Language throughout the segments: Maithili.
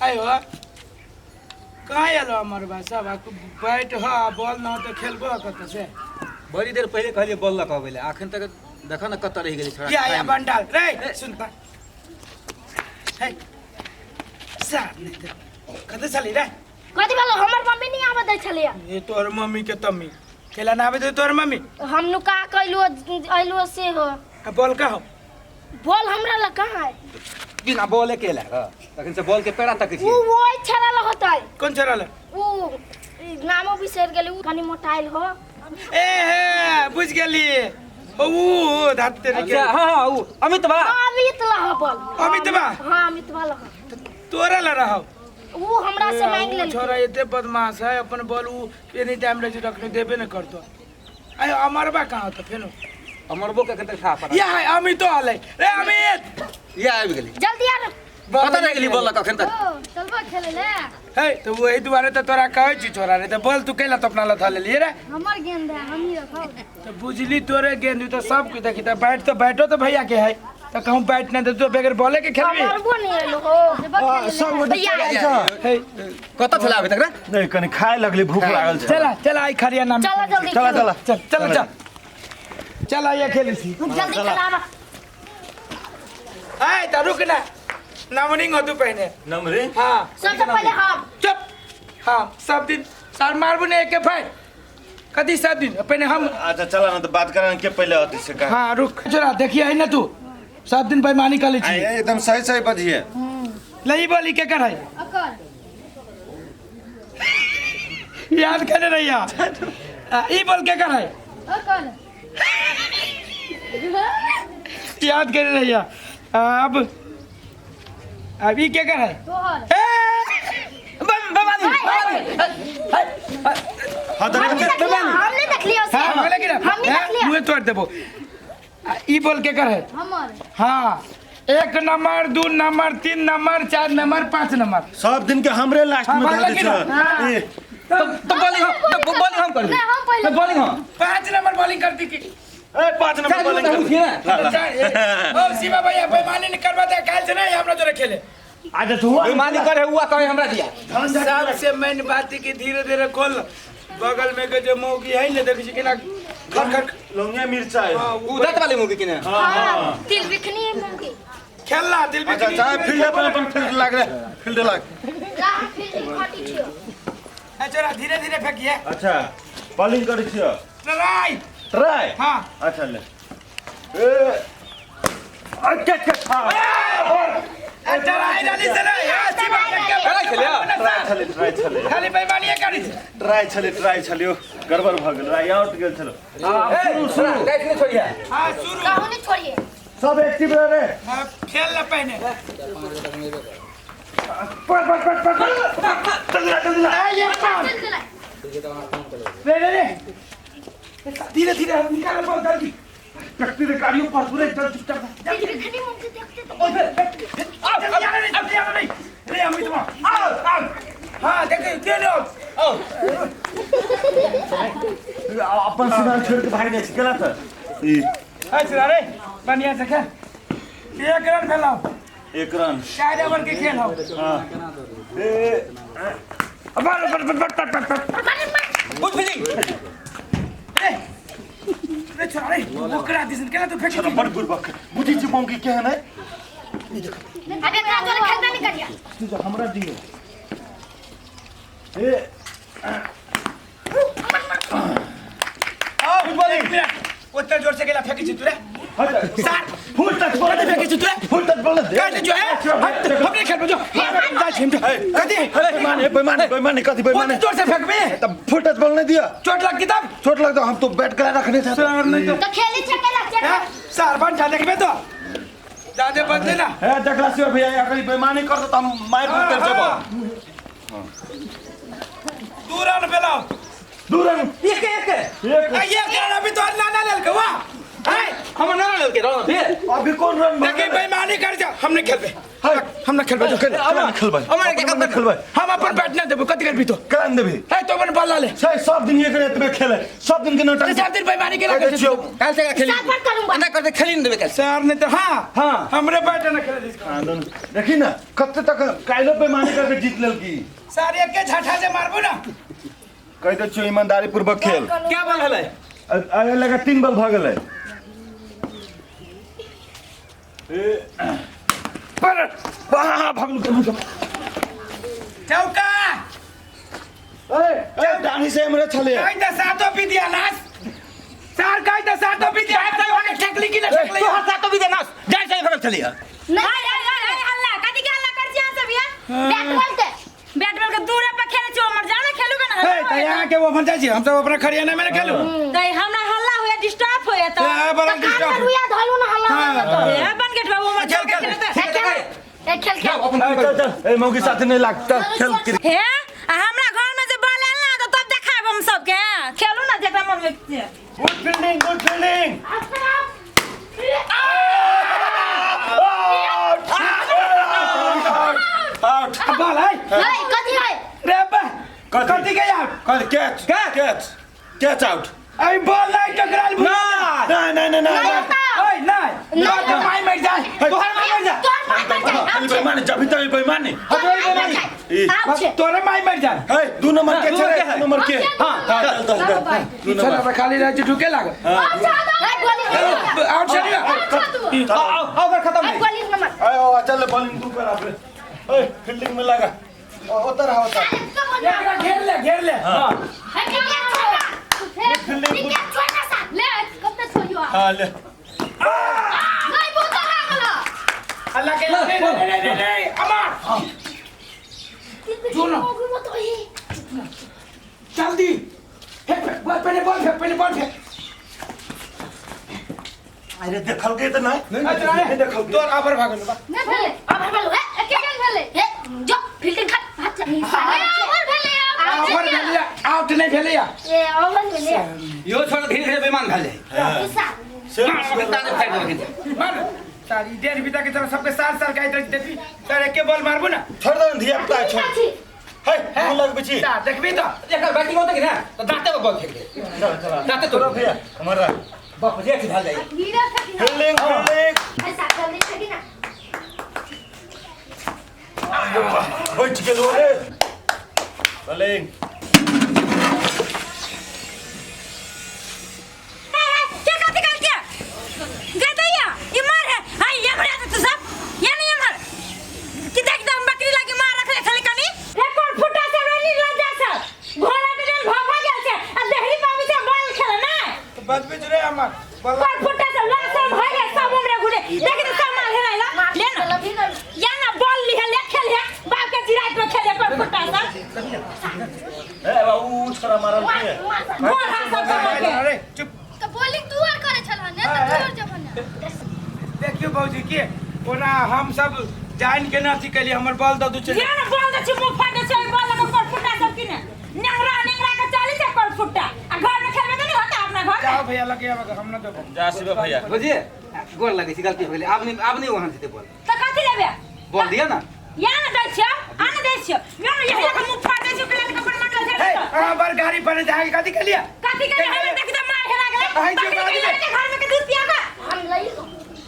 आयो कहाँ एलो हमर बा सब बैट ह आ बॉल न हो तऽ खेलबो कतऽ से। बड़ी देर पहिले कहलियै बॉल लऽ कऽ अबै लए, अखन तक देखऽ ने कतऽ रहि गेलै छोड़ा। या या बंडाल रे सुन त हे सार नहीं ते कतऽ छली रे? कथी भेलो? हमर मम्मी नहीं आबऽ दै छलैया। ये तोहर मम्मी के तम्मी खेला ना आबे दे तोहर मम्मी। हम नुका के अइलु अइलु से हो। आ बॉल का हो? बॉल हमरा लग कहाँ है? बिना बॉले के लए तखन से बॉल के पेड़ा तकै उ छी। ओइ छेड़ा लग होतै। कोन छेड़ा लग? उ नामो बिसरि गेली, उ कनी मोटाइल हो। ए हे बुझ गेली, उ धात तेरे के। अच्छा हां हां उ अमित बा। हां अमित लह बॉल। अमित बा? हां अमित बा लह। तोरा ल रहौ। उ हमरा से मांग लेलकै। छोरा एते बदमाश है, अपन बॉल उ एनी टाइम रहे रखने देबे न करतो। अरे अमरबा कहाँ होता फेनो? अमरबो के कते खा पड़ा। या है अमितो आलै रे अमित। या आबि गेली। जल्दी आ। पता नहि गेली बॉल कखन तक। ओ चलबो खेले ले। हे तो वही दुआरे तो तोरा कहै छी छोरा रे, तो बॉल तू कैला तो अपना लथा लेलिए रे? हमर गेंद है, हम ही रखब। तो बुझली तोरे गेंद तो सब कुछ देखी, तो बैट तो बैटो तो भैया के है, तो कहूं बैट ना दे तो बगैर बॉले के खेलबी। अमरबो नहीं एलो हो। सब गोटे या। हे कतऽ छला अभी तक रे? नहीं कनी खाए लगली, भूख लागल छै। चला चला आई खरिया नाम। चला जल्दी। चला चला चल चल चल चल आइए खेली छी। जल्दी खेलावा। आय तो रुक ना, नमरिंग हो तू पहने। नमरिंग? हाँ। सबसे पहले हम। चुप। हाँ सब दिन सर मारबू ने एक के फाइट कथी सब दिन पहले हम। अच्छा चला ना तो बात करन के पहले होती से का। हाँ रुक जरा देखिए है ना, तू सब दिन बेईमानी कर ले छी। एकदम सही सही बजिए। लई बोली के कर है? अकर। याद करे रहिया। ई बोल के कर है? अकर। याद करे रहिया। अब ई के कर है? तोहर। ए बेईमानी बेईमानी। हां तो हमने देख लिया, हमने देख लिया उसे। हां बोले कि ना? हमने देख लिया। मुंह तोड़ देबो। ई बोल के कर है? हमर। हाँ 1 number 2 number 3 number 4 number 5 number. सब दिन के हमरे लास्ट में हाँ, धर दे ना? छ। ए तो बॉलिंग हम, तो बॉलिंग हम करबी। नहीं, हम पहिले। तो बॉलिंग हम। 5 नंबर बॉलिंग करती की। ए 5 नंबर बॉलिंग चार कर। ना। ला, ला। ओ शिवा भैया बेईमानी नहीं करवा दे, काल से नहीं हमरा जोरे खेले। अच्छा तू बेईमानी करे हुआ कहे हमरा दिया। सबसे मेन बात है कि धीरे धीरे खोल, बगल में के जो मौगी है ने देखै छी केना खर खर लौंगिया मिर्चा है। उ दत वाली मुगी किने। हाँ तिल बिखनी मूंगी। खेलला दिल अच्छा अच्छा फील्ड अपन अपन फील्ड लाग रे, फील्ड लाग। ला हम फिर खाटी छियो। चला धीरे धीरे फेंकिए। अच्छा बॉलिंग करै छियो? Try try. हाँ। अच्छा ले। ए अच्छा अच्छा हां ट्राई डाली से नहीं हां शिवा भैया के ट्राई छलियो? ट्राई छले, ट्राई छले। खाली बेईमानी करी छै। ट्राई छले, ट्राई छलियो, गड़बड़ भ गेल, ट्राई आउट गेल छलो। शुरू शुरू गाइस ने छोड़िया। हां शुरू। कहूं नहीं छोड़िए। सब एक्टिव रह रे। हाँ, खेल ला पहने। पर पर पर पर पर। जल्दी जल्दी। ए, ये पाँच। चल चल। रे रे रे धीरे धीरे निकाल बॉल जल्दी। रखती रे गाड़ियों पर पूरे चल चुपचाप। तिल बिखनी मूंगी देखते तो। ओए फिर आओ जल्दी आना नहीं, जल्दी आना नहीं रे अमित मां आओ आओ। हां देख दे लो आओ अपन सिनार छोड़ के भाग जाइ छी केना त ई। अच्छा रे बढ़िया से खेल, 1 रन फैलाओ। 1 रन 4 ओवर के खेल हो। हां ए अब पर पर पर पर पर गुड फील्डिंग। रे रे छोरा रे ओकरा दिसन केना तू फेंक। छोरा बड़ बुड़बक बुझी छी मौगी केहन है। अब एकरा जोरे खेलबे नहीं करिया। तू जो हमरा दियो। ए आओ एक मिनट, ओतना जोर से गेला फेंकी छी तू रे। सार फुल टच बॉल कथी फेंकी छी तू रे? फुल टच बॉल दे। काटे जो है हट, हम नहीं खेलबो जो जा छी हम जो कथी बेईमानी बेईमानी बेईमानी कथी बेईमानी? ओते जोर से फेंकबे तब फुल टच बॉल नहीं दिया, चोट लगती तब। चोट लगता हम तो बैट करा रखने थे। सर नहीं तो तो खेली छे केला चेक। हैं? सर बन जा देखबे तो जादे बदले ना। ए देखला शिव भैया अगर बेईमानी कर तो हम मार पीट कर जब। 2 रन फैलाओ। 2 रन एक एक एक आ, एक रन अभी तो ना ना लेलकै वाह। हमर ना लेलकै रन भेल। अभी कौन रन देखी बेईमानी कर जा, हम नहीं खेलबे, हम ना खेलबे, जो खेल। केना खेलबै? हमरा के केना खेलबै? हम अपन बैट ना देबो, कथि करबी तो? केना देबही? है तो अपन बल्ला ले। छै सब दिन एक एतबे खेले, सब दिन के नाटक। सब दिन बेईमानी के लागल। देखियौ। काल्हि से एकरा खेली सात बार करूंगा। एना करते खेली नहि देबै काल्हि। सर नहीं तो हाँ हाँ। हमरे बैट ना खेले। आंदोलन देखी ना कते तक काल्हो बेईमानी करके जीत लेलकी। सर एक के झटका से मारबो ना। कहि दै छियौ ईमानदारी पूर्वक खेल। क्या बॉल भेलै? अरे लगा 3 बॉल भऽ गेलै। पर वाह भगलु केना। चौका। ए ए दाढ़ी से हमरा छले। कहीं तो सातो विद्या नाश सर, कहीं तो सातो विद्या ठेकली की ना ठेकली। तोहर सातो विद्या नाश जाय से भगल छलियै। नहीं नहीं हल्ला कथी के हल्ला कर छी अहाँ सब या? बैट बॉल के, बैट बॉल के दूरे पर खेले छी, हमर जाना खेलू के ना। हे त यहाँ के वो भन जाइ छी, हम सब अपना खरियाना में ना खेलू। त हमरा हल्ला होया, डिस्टर्ब होया त। ए, बड़ा तो डिस्टर्ब। कान रुया धलू ना हल्ला हाँ। होया तो। ए बन गेट बाबू हमर खेल, खेल खेल। खेल ए, खेल ए, खेल खेल। अपन चल चल ए मौगी साथे नहीं लाग, चल खेल क्रिकेट। हे आ हमरा घर में जे बॉल आयल ना त तब देखाब हम सबके। खेलू ना जेकरा मन में छै। Good fielding, good fielding. Out. अब बॉल है नहीं कथी है? रे बा कथी के यार? कल कैच कैच कैच आउट। अरे बॉल नहीं टकराल भुला। नहीं नहीं नहीं नहीं। ओए नहीं नहीं तो माई मर जाए, तोहर माई मर जाए। तोर माई मर जाए। खाली बेईमानी जब तक बेईमानी। तोर माई मर जाए। आउट छे। तोरे माई मर जाए। ए 2 नंबर के दू छे नंबर के 2 नंबर के। हां हां चल चल चल 2 चल नंबर। अब खाली रह ढुके लाग। आउट छे। गोली आउट चलिए। आओ आओ ओकर खत्म अब गोली नंबर। ए ओ चल बॉलिंग तू कर आपरे। ए फील्डिंग में लगा उतर आ उतर। एकरा घेर ले, घेर ले। हां है के छोड़ा ठीक है, छोड़ ना सा ले कब तक छोड़ियो? हां ले। नहीं बहुत लागल। अल्लाह के नहीं नहीं नहीं नहीं अमर सुनो। जल्दी फेंक फेंक बॉल, पहले बॉल फेंक, पहले बॉल फेंक। अरे देखल के त नहीं। अच्छा रे देखल के। तोर आबर भागल बा। नहीं भेले। अब भेलो ए के गेल भेले? ए जो फील्डिंग कर हाथ ओवर भेले। ओवर भेलिया, आउट नहीं भेलिया। ए ओवर भेलिया। यो छोड़ धीरे धीरे बेईमान भेल जाय। ईसा ताने फाइट देबे। मार सारी डेढ़ बीता के तरह सबके साल साल का इधर देखी सर एके बॉल मारबो ना। छोड़ दे धिया पुता छोड़। हे मुंह लगबै छी। ता देखबी तो एकर बैटिंग होतै कि ना त दाँते पर बॉल फेंक दे। चल चल दाँते तोड़। भैया हमरा बाप रे भेल जाय। धीरे से। Fielding fielding. ऐसा जल्दी फेंकी ना। बच गेलो रे। बॉलिंग। के कथी कहल के गदैया ई मार है हाय ये मरा तू सब ये नहीं मार कि देख दम बकरी लागी मार रखले खाली कनी एक और फुटा से रनी लज्जा से घोड़ा के लेल भगा गेल छै आ देहरी पाबी से बॉल खेले ना। बदबीज रे अमर पर फुटा से लग सब भय गेल सब उमरे घुरे देख त सब मार हेराइला ले ना या ना बॉल लिहे ले खेल है बाप के जिरात में खेले पर फुटा से। ए बाबू छोरा मारल के घोड़ा सब के। अरे चुप। तो बॉलिंग तू आर करे छल ने त तू आर जब ने। देखियो बाबूजी के ओना हम सब जान के ना अथी केलिए, हमर बॉल द दू ये ना बॉल द छी मुंह फाटे छै बॉल लगा पर फुटा सब किने नेंगरा नेंगरा के चाली छै पर फुटा आ घर में खेलबे त नहीं होता अपना घर जाओ में। भैया लगे आब हम ना देबो। जा शिव भैया। बुझिए गोर लगै छी, गलती हो गेलै। आब नहीं, आब नहीं वहां जेतै बॉल। त कथि लेबे? बॉल दिया ना। या ना दै छियो आ ना दै छियो यो ना यही के मुंह फाटे छै ओकरा के पर मंडल छै। हे अहाँ बर गाड़ी पर जाके कथी केलिए? कथि के हम देख त मार हेरा गेलै। अहीं जो बकरी बात के घर में के दूध पिया का हम लई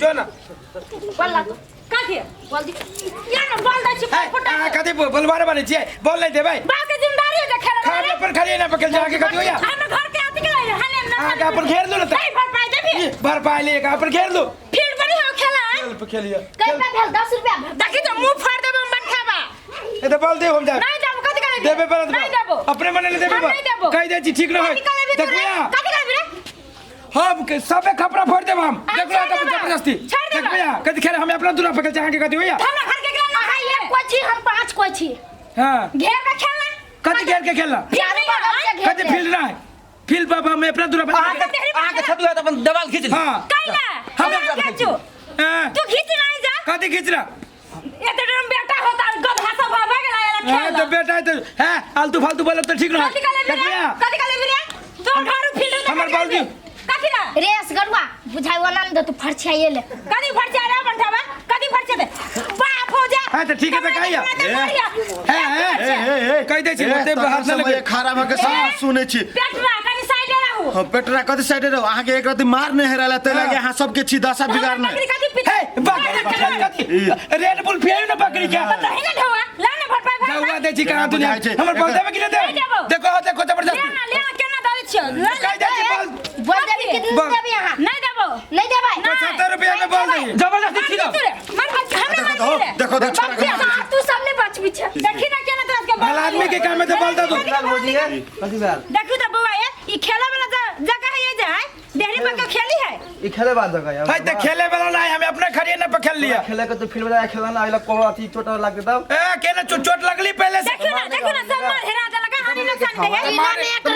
जो ना बॉल ला कथि बॉल दी। या ना बॉल दै छी हे फुटा। अहाँ कथी बोलबारे बने छियै? बॉल नहीं देबै। बाप के जिम्मेदारी है जे खेले खाना पर खाली ना पकड़ जाके कथी होया? हम घर के आती के हने ना अहाँ के अपन घेर लू ना त। नहीं भरपाई देबी। भरपाई ले के अपन घेर लू। फिर बनी हो खेला। खेल पे खेलिए। कई पे भेल 10 रुपया देखी तो मुंह फाड़ देबो हम बनखाबा। ए त बॉल दे हम जा। नहीं देबो कथि करे? देबे पड़त। नहीं देबो। अपने मने ले देबे। हम नहीं देबो। कहि दै छी ठीक न होय। कथि करे देखबै रे? कथि करे रे? हम के सबे खपरा फोड़ देब हम। आ, देखलो छोड़ त देबा। जबरदस्ती। छोड़ देबा। देखबै कथि खेले हम अपना दूरा पकड़ चाहे के कथि होया? हमरा घर के गेला ना अहाँ एक कोइ छी हम 5 कोइ छी। हां घेर के खेलना। कथि घेर के खेलना? फिर नहीं है। कथि फील्ड ना फील्ड बाबा हम अपना दूरा अहाँ के अहाँ के छत त अपन देवाल खींच ली। हां कैला हम हम खींचू। हां तू खींच नहीं जा। कथि खींचला? एते डरम बेटा होता गधा सब भगा गेला एला हां खेल। तो बेटा तो है आलतू फालतू बोलब त ठीक न कथि कले देखबै बिरे? कथि कले बिरे? तोर घर फील्ड हमर बॉल दियौ। कथि ला? रेस गरुआ बुझाइ वाला ने दे तू फरछाइए ले। कदी फरछा रे बंठावा, कदी फरछा दे बाप हो जा। हां त ठीक है त कहिया। हे हे कहि दै छी ओते हाथ न लगे। खड़ा भ के सब सुनै छी। पेटरा कनी साइड रहू। हां पेटरा कथि साइड रहू? अहाँ के एक रति मार नै हेराला तै लागे अहाँ सबके छी दशा बिगाड़ने। बकरी कथि पिट? हे बकरी कथि? रेड बुल पियायु ना बकरी के। त दही ना ढवा ला ना भरपाई भर। जाउआ दे छी कहाँ दुनिया हमर बोल देबे कि नै देबे? देखो देखो जबरदस्ती। ले ना ले ना केना दे छियो? कहि दै छी बोल। बोल देबे कि नै देबे अहाँ? नै देबो। नै देबै। 75 रुपया में बोल दे। जबरदस्ती छी मर हमरा मार दे। देखो देखो तू सब नै बचबी छे। देखी ना केना तोरा के भला आदमी के काम में तो बोल दे तू। देखू त बउआ ये ई खेले वाला जगह है ये जे है देहरी पर के खेली है। ई खेले वाला जगह है। है त खेले वाला नहीं, हमें अपने खड़िए न पर खेल लिया। खेले के तो फील्ड में खेलना आइला कोनो अथी चोट लग तब। ए केना चोट लगली पहले से। देखू ना देखू ना सब मार हेरा देलक हानि नुकसान दे है।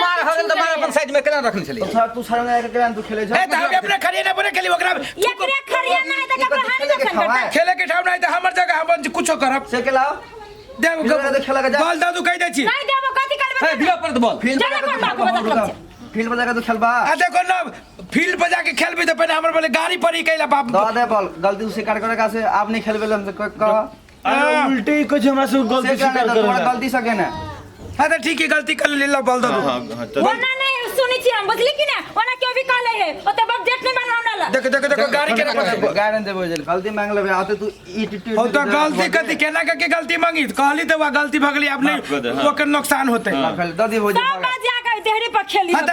मार हरल त मार अपन साइड में केना रखने छली? तो तू सारा ना के तू खेले छ। ए त हम अपने खड़िए न पर खेली ओकरा। एकरे खड़िए ना है त ककरो हानि नुकसान करता। खेले के ठाव नहीं त हमर जगह हम कुछो करब। से के लाओ देव खेला के जा। बॉल दादू कहि दै छी। नहीं देबो कथि करबे? ए दिया पर बॉल। फील्ड फील्ड पर जाके तू खेलबा। आ देखो ना फील्ड पर जाके खेलबी त पहले हमर बोले गाड़ी पर ही कैला बाप। द दे बॉल गलती स्वीकार करे का से आप नहीं खेलबे हम कह। अरे उल्टे ही कुछ हमरा से गलती स्वीकार करे। तोरा गलती सके ना। हां त ठीक है गलती कर ले बॉल दो। हां हां ओना नहीं सुनी छी हम बुझली कि ना ओना क्यों भी कहले है ओते बाप जेठ नहीं बनवा हमरा ला। देखो देखो देखो गाड़ी के रखो। गाड़ी देबो जे गलती मांग लेबे आते तू ई टी हो तो गलती कथि केना के गलती मांगी कहली त वा गलती भगली अब नहीं ओकर नुकसान होते। द दी भौजी सब बात जाके देहरी पर खेली। हां त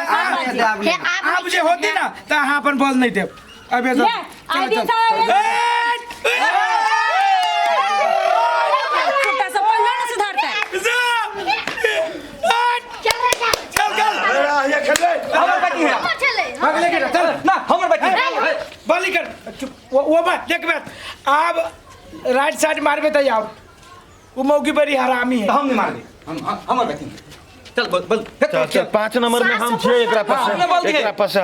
आप जे होती ना त अहाँ अपन बॉल नहीं देब। अबे ले आई दिन छोटा सा पहले ना सुधारता है। चल रे जा। चल चल अरे ये खेल ले हमर बाकी है। चले अगले के चल ना हमर बाकी है बॉल कर चुप वो बात देख बात अब राइट साइड मारबे त आओ वो मौकी बड़ी हरामी है। हम नहीं मारबे हम हमर बाकी चल बल चल 5 नंबर में हम छे एकरा पास एकरा पास हम।